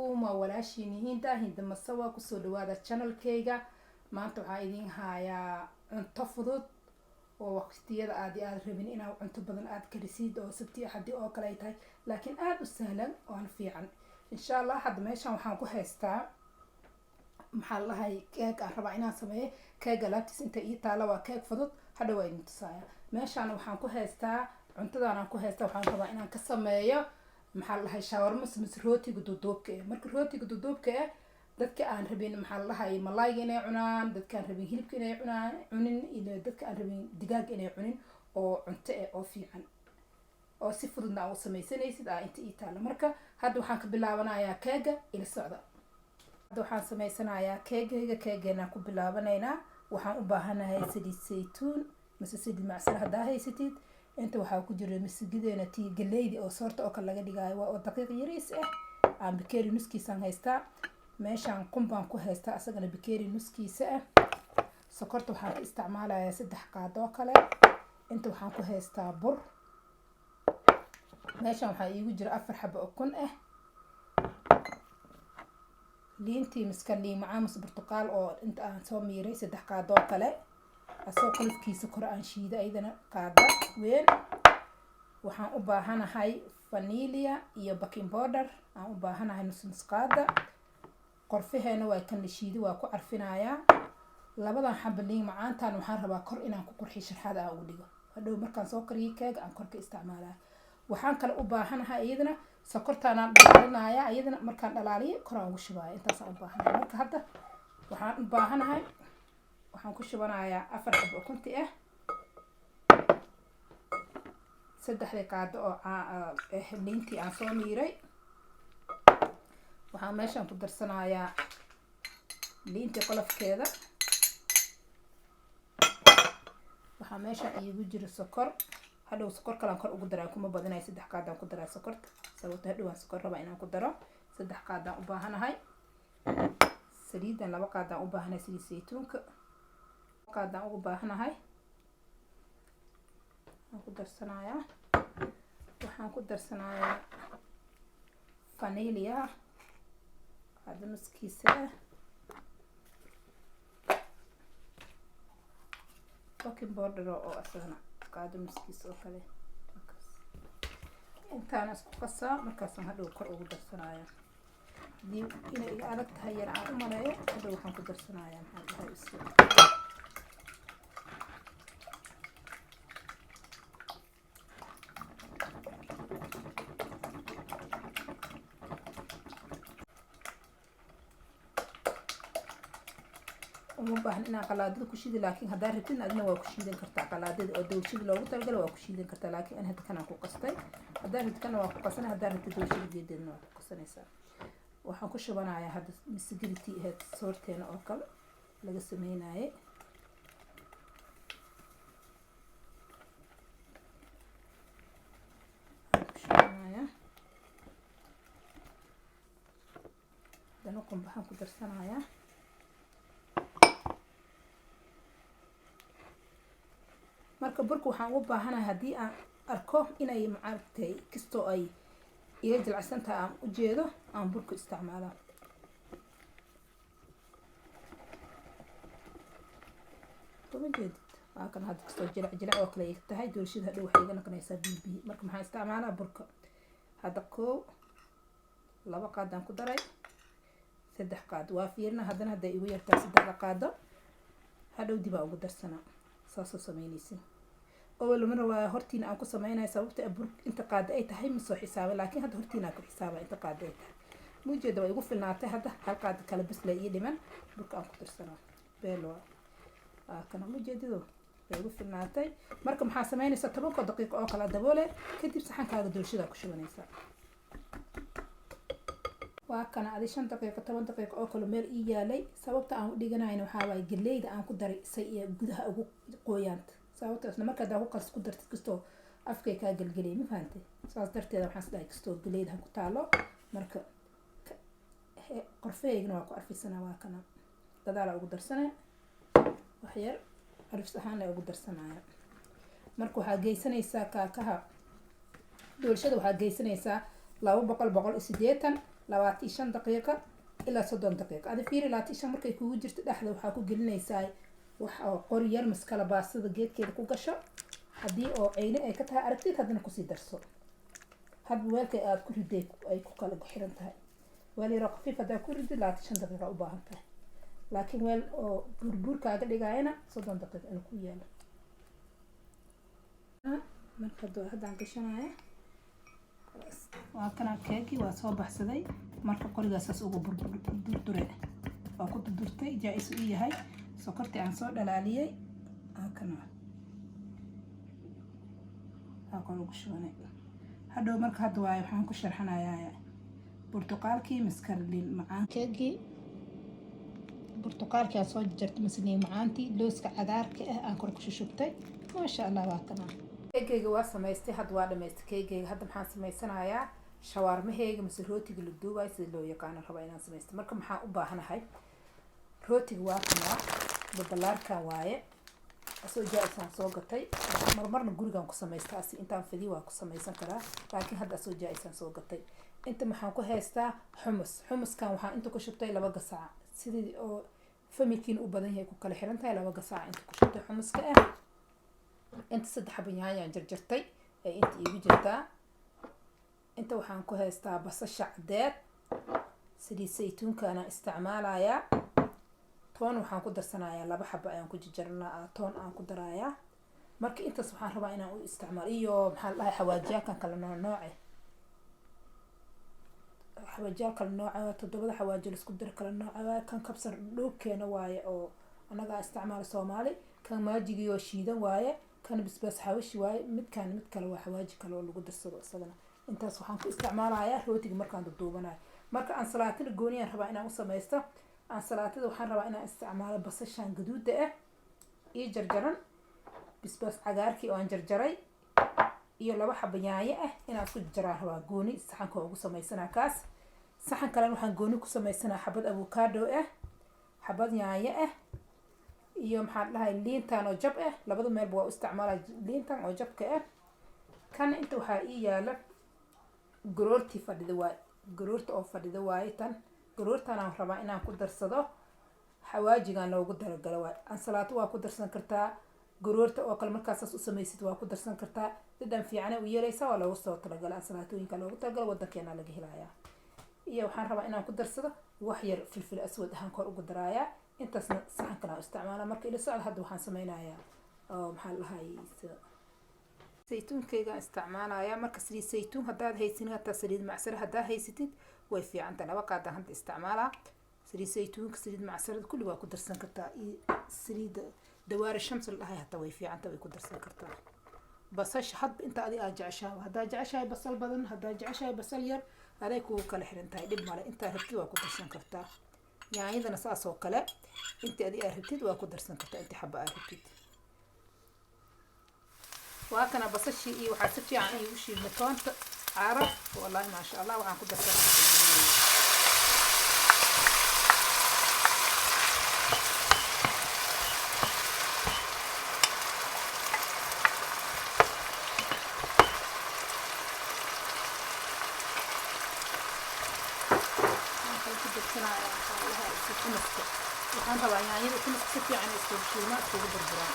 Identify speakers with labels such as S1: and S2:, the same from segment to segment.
S1: Calaykum, waa walaashiin Hinda, Hinda Masawa. Kusoo dhawaada channelkayga. Maanta waxaa idiin hayaa cunto fudud oo waqtiyada aad iyo aad rabin inaad cunto badan aad karisid, oo Sabti, Axadi oo kale ay tahay, laakiin aada u sahlan oon fiican, insha Allah. Hadda meeshan waxaan ku haystaa, maxaa la dhahay, keeg aan rabaa inaan sameeyo. Keeg alaabtiis inta ii taala, waa keeg fudud, hadha waa idin tusaaya. Meeshaan waxaan ku haystaa cuntadan aan ku haystaa. Waxaan rabaa inaan ka sameeyo, maxaa la dhahay, shawarma mise rootiga duuduubka ah. Marka rootiga duuduubka ah, dadka aan rabin, maxaa la dhahay, malayga inay cunaan, dadka aan rabin hilibka inay cunaan cunin, iyo dadka aan rabin digaaga inay cunin, oo cunto ah oo fiican oo si fududna aa u samaysanaysid aa inta ii taala. Marka hadda waxaan ka bilaabanayaa keega, ila socda. Hadda waxaan samaysanayaa keegayga. Keegeenaan ku bilaabanaynaa. Waxaan u baahanahay saliid saytuun mise saliid macsaro haddaa haysatid. Inta waxaa ku jira misigideena, tii galeydi oo soorta oo kale laga dhigaayo, waa oo daqiiq yariis ah aan bakeeri nuskiisaan haystaa. Meeshaan qumbaan ku haystaa, asagana bakeeri nuskiisa ah. Sokorta waxaan ka isticmaalayaa 3 qaado oo kale. Inta waxaan ku haystaa bur. Meeshaan waxaa iigu jira 4 xabo ukun ah, liintii miska liin macaan mise burtuqaal oo inta aan soo miiray, 3 qaado oo kale, asoo qolofkiisa kore aan shiiday, ayadana qaada weyn. Waxaan u baahanahay vanilla iyo baking powder aan u baahanahay nus nus qaada. Qorfaheena waa kan la shiiday, waa ku carfinayaa. Labadan xaba liin macaantan waxaan rabaa kor inaan ku qurxiyo, sharxaad aan ugu dhigo. Hadhow markaan soo kariyo keega aan kor ka isticmaalaya. Waxaan kale u baahanahay iyadana sokortaanaan dhalaalinayaa, iyadana markaan dhalaaliyo kor aan ugu shubaya. Intaasaan u baahanahay. Marka hadda waxaan u baahanahay, waxaan ku shubanayaa 4 xabo ukunti ah, 3dii qaado oo liintii aan soo miiray. Waxaan meeshaan ku darsanayaa liintii qolofkeeda. Waxaa meeshaan iigu jira sokor. Hadhow sokor kalaan kor ugu daraa, kuma badinayo. 3 qaadaan ku daraa sokorta, sababto hadhow aan sokor rabaa inaan ku daro. 3 qaadaan u baahanahay. Saliidan 2 qaadaan u baahanahay, saliid saytuunka qaadaan ugu baahanahay waan ku darsanayaa. Waxaan ku darsanayaa vanilla qaado nuskiisa ah, baking powder oo asagana qaado nuskiisa oo kale. Intaana isku qasaa, markaasaan hadhow kor ugu darsanaya. Hadii inay iga adag tahay yar aan u maleeyo, hadhow waxaan ku darsanayaa, maxaa dhahay, is uma baahna inaan qalaadada ku shiidi, laakiin haddaa rabtin adina waa ku shiidan kartaa qalaadada oo dawshada loogu talagala waa ku shiidan kartaa. Laakiin an hadda kanaan ku qastay. Haddaa rabtid kana waa ku qasana, haddaa rabtid dawshada geedeedna waa ku qasanaysaa. Waxaan ku shubanayaa hadda misigiritii ahayd soorteena oo kale laga sameynayay. Ku shubanayaa haddana qumbaxaan ku darsanayaa. Marka burka waxaan ugu baahanahay, haddii aan arko inay maaragtay kastoo ay iga jilacsan tahay aan ujeedo, aan burka isticmaalaa. Kuma jeedid, waa kan hadda kastoo jilac jilac oo kale ay tahay. Doolshada hadhow waxay iga noqonaysaa biyo biyo. Marka maxaan isticmaalaa? Burka. Hadda 1, 2 qaadaan ku daray, 3 qaad waa fiirina. Haddana hadday igu yartaa 3da qaado, hadhow dibaa ugu darsanaa. Saasoo sameynaysin owal mar waa hortiina aan ku sameynaya, sababta bur inta qaada ay tahay ma soo xisaabay, laakiin hadda hortiina aan ku xisaaba inta qaada ay tahay. Mujeeda waa igu filnaatay. Hadda hal qaada kale bas la ii dhiman, burka aan ku darsanaa beel waa kana. Mujeedido waa igu filnaatay. Marka maxaa sameynaysaa? 10 daqiiqo oo kala daboole, kadib saxankaaga doolshada ku shubanaysaa. Waa kana adi 5 daqiiqo, 10 daqiiqo oo kale meel ii yaalay. Sababta aan u dhiganayna waxaa waaye galeyda aan ku daray say iyo gudaha ugu qooyaanta. Sababta isla marka hadaa ku qas ku dartid, kastoo afkay kaa gelgeliyay, ma fahantay? Saas darteeda waxaan isdhahay kastoo galeyda ha ku taalo. Marka qorfahaygana waa ku arfisanaa. Waa kana gadaala ugu darsana, wax yar arfis ahaan ugu darsanaya. Marka waxaa geysanaysaa kaakaha doolshada, waxaa geysanaysaa 200, 180. 25 daqiiqa ilaa 30 daqiiqa. Adi fiiri, 25 markay kugu jirto dhexda waxaa ku gelinaysaa wax oo qori yar maskala baastada geedkeeda ku gasho. Haddii oo ceyni ay ka tahay aragtid, haddana kusii darso. Hadba weelka aada ku riday ay ku kala xiran tahay. Weel yaroo khafiif haddaa ku ridid, 25 daqiiqa u baahan tahay, laakiin weel oo burbuur kaaga dhigaayana 30 daqiiqa inuu ku yaalo. Marka haddaan gashanaya waa kana keegii waa soo baxsaday. Marka qorigaasaas ugu durdure waa ku durdurtay, jaa-is u yahay. Sokortii aan soo dhalaaliyey waa kana, waa kor ugu shubanay hadhow. Marka hadda waaye waxaan ku sharxanayaa burtuqaalkii maskarliin macaan. Keegii burtuqaalkii aan soo jarjartay, masliin macaantii, looska cagaarka ah aan kor ku shushubtay. Maasha Allah, waa kana keegeyga, waa samaystay. Hadda waa dhamaystay keegeyga. Hadda maxaan samaysanayaa? Shawaarmaheyga mise rootiga la duubayo sida loo yaqaano raba inaan samaysto. Marka maxaan u baahanahay? Rootiga waa kanaa, babalaarkan waaye, asoo jaa-isaan soo gatay. Marmarna gurigaan ku samaystaa, asi intaan fidiy waa ku samaysan karaa, laakiin hadda asoo jaa-isaan soo gatay. Inta maxaan ku haystaa? Xumus. Xumuskan waxaan inta ku shubtay 2 gasaca. Sidii oo familkiina u badan yahay ku kala xiran tahay. 2 gasaca inta ku shubtay xumuska ah. Inta 3 xaba yaanyaan jarjartay ay inta iigu jirtaa. Inta waxaan ku haystaa basasha caddeed, saliid saytuunkaana isticmaalayaa. Toon waxaan ku darsanayaa, 2 xaba ayaan ku jarjaranaa, toon aan ku darayaa. Marka intaas waxaan rabaa inaan u isticmaalo. Iyo maxaa la dhahay, xawaajiyaalkan kala nooc nooce, xawaajiyaal kala nooca waa toddobada xawaaji laisku daro kala nooca waaye. Kan kabsar dhoobkeena waaye oo annaga isticmaalo Soomaali. Kan maajigii oo shiidan waaye. Kan basbaas xawashi waaye. Midkaan mid kale waa xawaaji kale oo lagu darsado isagana. Intaas waxaan ku isticmaalayaa rootiga markaan duduubanayo. Marka ansalaatada gooniyaan rabaa inaan u samaysto. Ansalaatada waxaan rabaa inaan isticmaalo basashan gaduuda ah iyo jarjaran, basbaas cagaarkii oo aan jarjaray, iyo 2 xaba yaanyo ah inaan isku jarjaraan rabaa. Gooni saxanka ugu samaysanaa kaas. Saxan kalena waxaan gooni ku samaysanaa xabad avocado ah, xabad yaanyo ah, iyo maxaa dhahay, liintan oo jab ah. Labada meelba waa u isticmaalaa liintan oo jabka ah. Kan inta waxaa ii yaala garoortii fadhida waaye, garoorta oo fadhida waaye. Tan garoortan aan rabaa inaan ku darsado xawaajigan loogu daragalo waaye. Ansalaato waa ku darsan kartaa garoorta oo kale. Markaa saas u samaysid waa ku darsan kartaa, dhadhan fiicana u yeelaysaa. Waa loogu soo talagalay ansalaatooyinka loogu talagalo, wadankeena laga helayaa. Iyo waxaan rabaa inaan ku darsado wax yar filfil aswad ahaan kor ugu daraayaa. Intaasna saxan kale aan isticmaala. Marka ila socda. Hadda waxaan sameynayaa oo maxaa la dhahay, saytuunkaygaan isticmaalayaa. Marka saliid saytuun haddaad haysanin, hataa saliid macsaro haddaad haysatid way fiicanta. 2 qaadaan hadda isticmaalaa. Saliid saytuunka, saliid macsarada kulli waa ku darsan kartaa. Iyo saliidda dawaari shams la dhahay hataa way fiicanta, way ku darsan kartaa. Basasha hadba inta adi aad jeceshahay, haddaad jeceshahay basal badan, haddaad jeceshahay basal yar, aday kugu kala xiran tahay. Dhib male, intaa rabtid waa ku darsan kartaa. Yaanyadana saas oo kale, inta adi aad rabtid waa ku darsan kartaa, inta xaba aad rabtid. Waa kana basashii iyo waxaa si fiican iigu shiilmay toonta carab. Wallahi maasha Allah. Waxaan ku darsanaa ku darsanaya xumaska. Waxaan rabaa yaanyada xumaska si fiican iskugu shiilmaa, iskugu burburaan.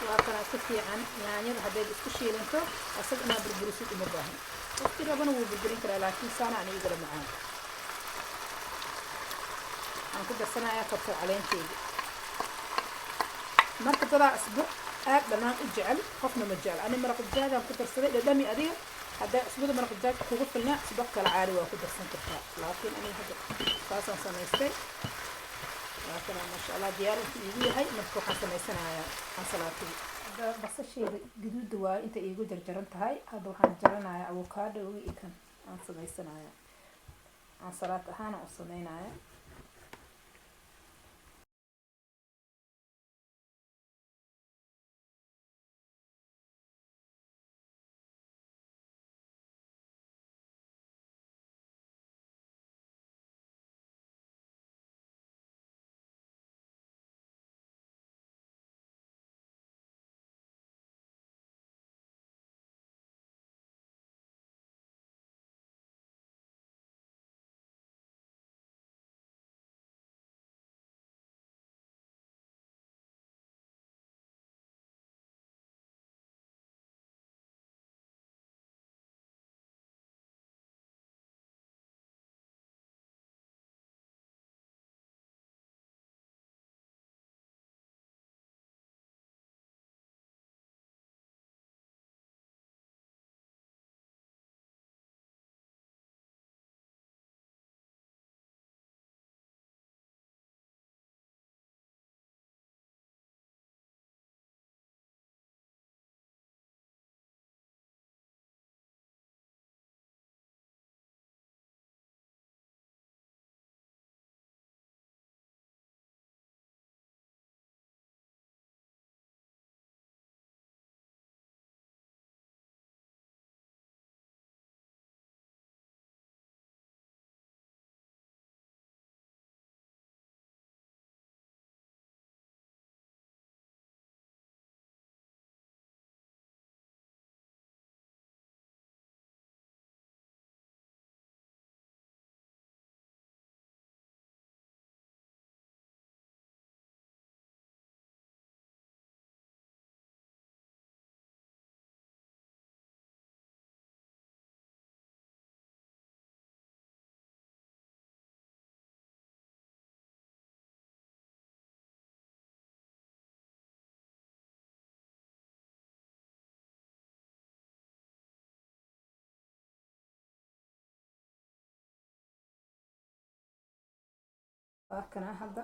S1: Waa kana si fiican yaanyada haddayd isku shiilanto, asaga inaa burburisid uma baahan. Qofkii rabana wuu burburin karaa, laakiin saana ani igala macaan. Waxaan ku darsanayaa kabsar caleenteyda. Marka dadaa cusbo aad dhanaan u jecel, qofna ma jecel. Ani maraq dajaagaan ku darsaday. Dhadhami adiga. Haddaa cusbada maraq dajaajka kugu filnaa, cusbo kale caadi waa ku darsan kartaa, laakiin aniga hadda saasaan samaystay. Waa kana, maasha Allah, diyaar inta iigu yahay. Marka waxaan samaysanayaa ansalaatadii. Hadda basasheeda gaduuda waayo inta iigu jarjaran tahay. Hadda waxaan jaranayaa avocado iyo kan aan samaysanayaa ansalaat ahaan aan u sameynaya. Waa kana hadda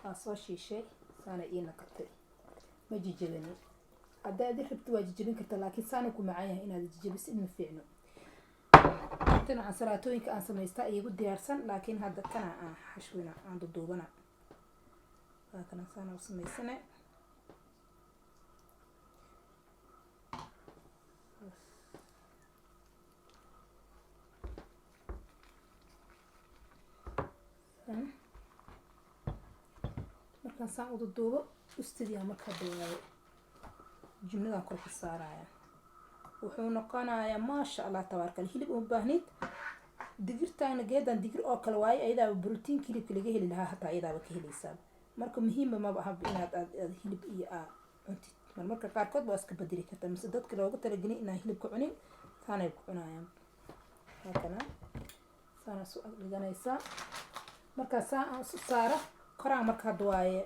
S1: waa soo shiishay, saana ii naqatay, ma jijabanin. Haddaa adi rabti waa jijabin kartaa, laakiin saana ku macaan yahay, inaad jijabisid ma fiicno. Tan waxaan salaatooyinka aan samaystaa iigu diyaarsan, laakiin hadda kana aan xashwina, aan duduubana. Waa kana, saana u samaysane. Markaan saan u duduubo ustidiyaa, markaa bilaabay jumladan kor ka saaraya, wuxuu noqonayaa maasha Allah tabaaraka. Hilib uma baahnid, digirtaana geedan digir oo kale waaye, ayadaaba brotiinka hilibka laga heli lahaa, hataa ayadaaba ka helaysaa. Marka muhiimba maba aha inaad aad hilib iyo aa cuntid. Marmarka qaarkood waa iska bedeli kartaa, mise dadka looga talagelin inaan hilibka cunin taanay ku cunayaan. Halkana saana isu ag dhiganaysaa. Markaa saa aan isu saaro koraan, marka hadda waaye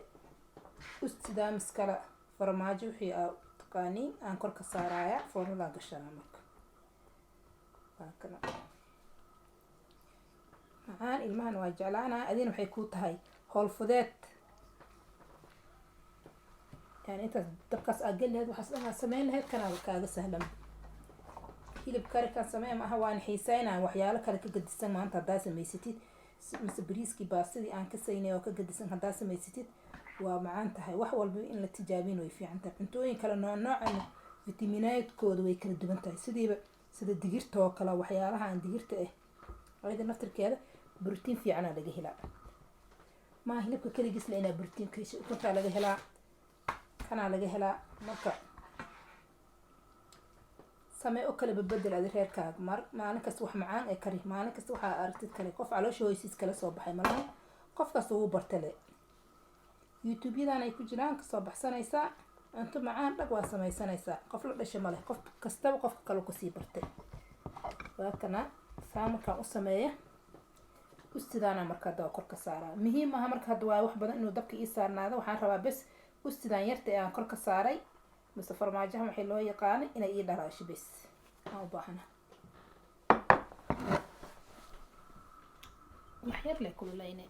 S1: ustidaa miskala farmaajo wixii aa taqaaniin aan kor ka saaraya, foornadaa gashanaa. Marka waa kana macaan, ilmahan waa jeclaanaya, adina waxay kuu tahay howl fudeed. Yani intaas dabkaas aad geli lahayd, waxaas dhan aad sameyn lahayd, kanaaba kaaga sahlan. Hilib kari kan samee ma aha, waan xiiseynaya waxyaalo kale ka gadisan maanta haddaa samaysatid, mise bariiskii baastadii aan ka saynay oo ka gadisan haddaa samaysatid, waa macaan tahay. Wax walba in la tijaabin way fiican tahay. Cuntooyin kale nooc noocana fitamiinaadkooda way kala duwan tahay, sidiiba sida digirta oo kale, waxyaalaha aan digirta ah ayada naftirkeeda brotiin fiicanaa laga helaa. Maa hilibka keligiisna inaa brotiin ka hesho, ukuntaa laga helaa, kanaa laga helaa. Marka samee oo kale babedel adi reerkaaga. Mar maalin kasta wax macaan ee kari, maalin kasta waxaa aragtid kale. Qof caloosha hoysiis kala soo baxay malahan, qof kasta wuu bartale. YouTube-yadan ay ku jiraan kasoo baxsanaysaa cunto macaan dhag, waa samaysanaysaa. Qof la dhasha maleh, qof kastaba qofka kale kasii bartay. Waa kana, saa markaan u sameeya ustidaana marka hadda waa kor ka saaraa. Muhiim aha marka hadda waa wax badan inuu dabka ii saarnaado. Waxaan rabaa bes ustidaan yarta ee aan kor ka saaray, mise farmaajaha waxay loo yaqaanay, inay ii dhalaasho bes aan u baahana. Wax yar leh kululeyne.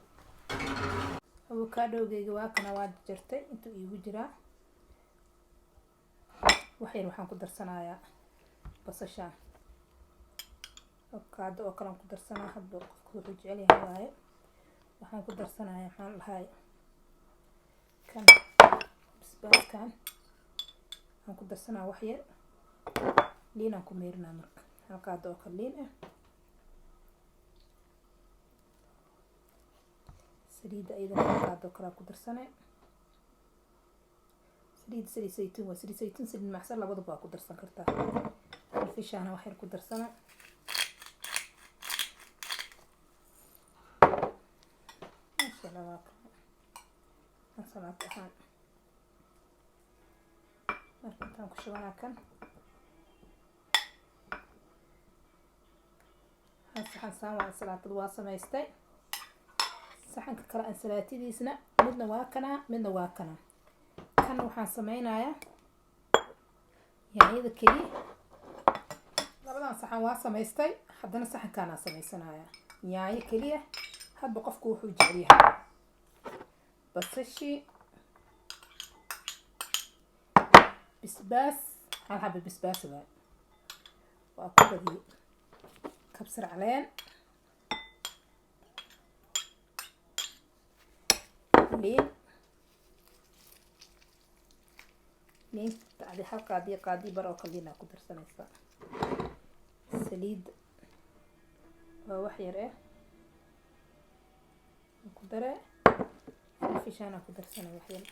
S1: Avocadogeyga waa kana, waa jartay, intuu iigu jiraa. Wax yar waxaan ku darsanayaa basashaan, avocado oo kale aan ku darsanaa, hadba qofka wuxuu jecel yahay waaye. Waxaan ku darsanayaa, maxaan lahay, kan basbaaskan waxaan ku darsanaa wax yar liin aan ku meerinaa. Marka hal qaado oo kale liin ah, saliidda iyadana hal qaado oo kale aan ku darsanay. Saliid, saliid saytuun waa saliid saytuun, saliid macsan, labadaba waa ku darsan kartaa. Fishaana wax yar ku darsana. Maasha Allah, waa kan salaad ahaan. Marka intaan ku shubanaa kan hal saxan saan waa salaatada waa samaystay. Saxanka kale aan salaatadiisna midna waa kanaa, midna waa kanaa. Kan waxaan sameynayaa yaanyada keliya. Labadan saxan waa samaystay, haddana saxankaanaa samaysanayaa yaanyo keliya. Hadba qofku wuxuu jecel yahay. Basashii, bisbaas, hal xaba bisbaas waay, waa ku badiyey, kabsar caleen, liin, liinta adi hal qaadiyo, qaadiyo bar oo kale liin aa ku darsanaysaa. Saliid waa wax yar eh ku dare, fishaana ku darsanay wax yar.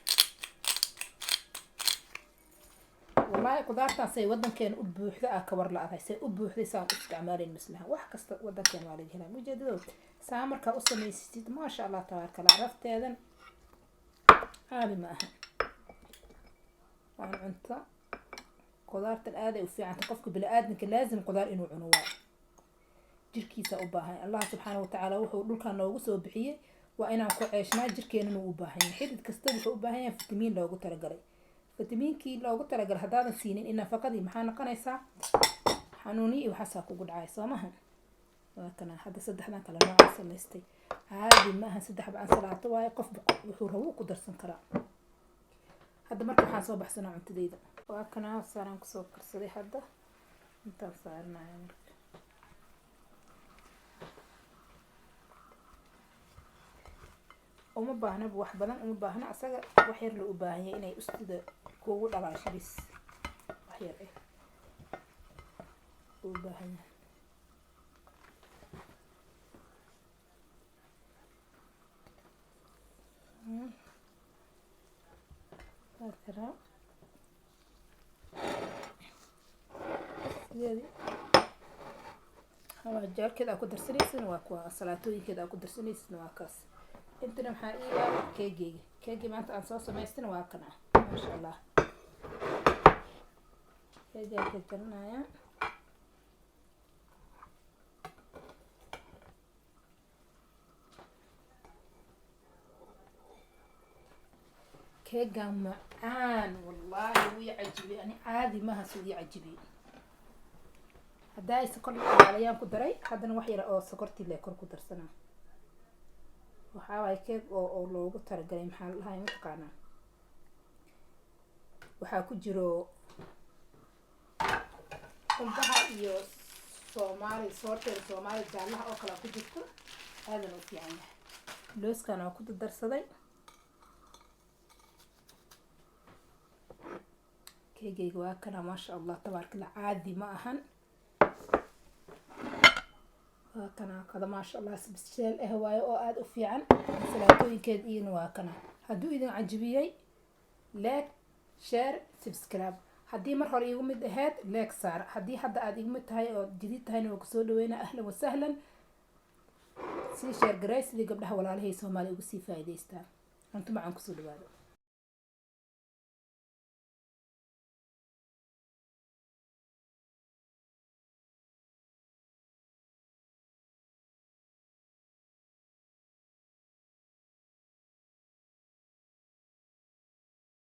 S1: Wallaahi qudaartaan say wadankeena u buuxda ah ka war la-aday, say u buuxday saan u isticmaalayn maslahan. Wax kasta wadankeena waa laga helaa. Ujeedadood saa markaa u samaysatid, maasha Allah tabaaraka Allah, rafteedan caadi ma aha. Waan cunto qudaartan aaday u fiicanta. Qofka bini-aadamka laazim qudaar inuu cuno waa jirkiisa u baahan. Allah subxaana watacaala wuxuu dhulkan noogu soo bixiyey waa inaan ku ceeshnaa, jirkeenana uu u baahan yahay. Xidid kasta wuxuu u baahan yahay fitamiin loogu talagalay. Fitamiinkii loogu talagalay haddaadan siinin in nafaqadii, maxaa noqonaysaa? Xanuuniyo iyo waxaasaa kugu dhacay, soo maha? Waa kana hadda saddexdan kale noocaan samaystay. Caadi ma aha, saddex xaba ansalaato waaye. Qofba wuxuu rabo ku darsan karaa. Hadda marka waxaan soo baxsanaa cuntadeyda. Waa kana saaraan kusoo karsaday. Hadda intaan saaranaya marka uma baahnaba wax badan, uma baahna asaga. Wax yar la u baahan yahay inay ustida kugu dhalaasho bis, wax yar u baahan yahay. Waa karaa sideedii. Xawaajaarkeeda aa ku darsanaysin waa kuwa, salaatooyinkeeda aa ku darsanaysin waa kaas. Intana maxaa ii yaala? Keegeyga. Keegii maanta aan soo samaystina waa kana, maasha Allah. Keegaan jarjaranayaa. Keegan macaan wallaahi wuu i cajibiyey ani, caadi maaha suu ii cajibiyey. Haddaa ay sokor alaalayaan ku daray, haddana wax yar oo sokortii le kor ku darsanaa. Waxaa waaye keeg oo loogu talagalay, maxaa la dhahay, mataqaanaa, waxaa ku jiro qumbaha iyo Soomaali soorteeda, Soomaali jaallaha oo kale ku jirto. Aadan u fiican yahay. Looskan waa ku dardarsaday. Keegayga waa kana, maasha Allah, tabaarkalla, caadi ma ahan. Waa kana kada, maasha Allah, sbisheel ah waayo oo aada u fiican. Salaatooyinkeed iyana waa kana. Hadduu idin cajibiyey, like, share, subscribe. Haddii mar hore iigu mid ahayd, like saar. Haddii hadda aada igu mid tahay oo jadiid tahayna, waa kusoo dhaweynaa, ahlan wasahlan. Sii share garay sidii gabdhaha walaalahay Soomaaliya ugu sii faa'iidaystaan. Cunto macaan kusoo dhawaado.